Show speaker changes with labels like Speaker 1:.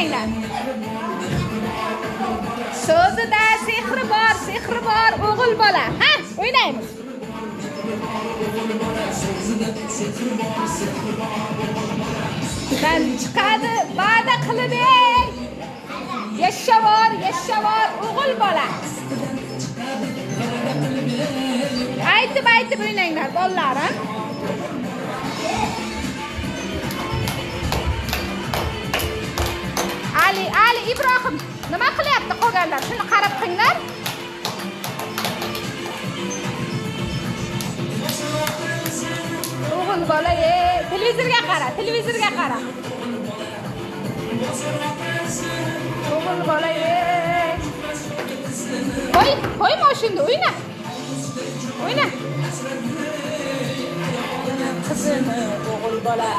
Speaker 1: O'ynanglar. So'zida sehri bor, sehri bor o'g'il bola. Ha, o'ynaymiz. Dan chiqadi, va'da qilib ey. Yashavor, yashavor o'g'il bola. Aytib aytib o'ynanglar bolalarim. Ali, Ali Ibrohim nima qilyapti qolganlar? Shuni qarab qilinglar. O'g'il bola, televizorga qara, televizorga qara. O'g'il bola, Qo'y, qo'y mashinada o'yna. O'yna. Qizini o'g'il bola.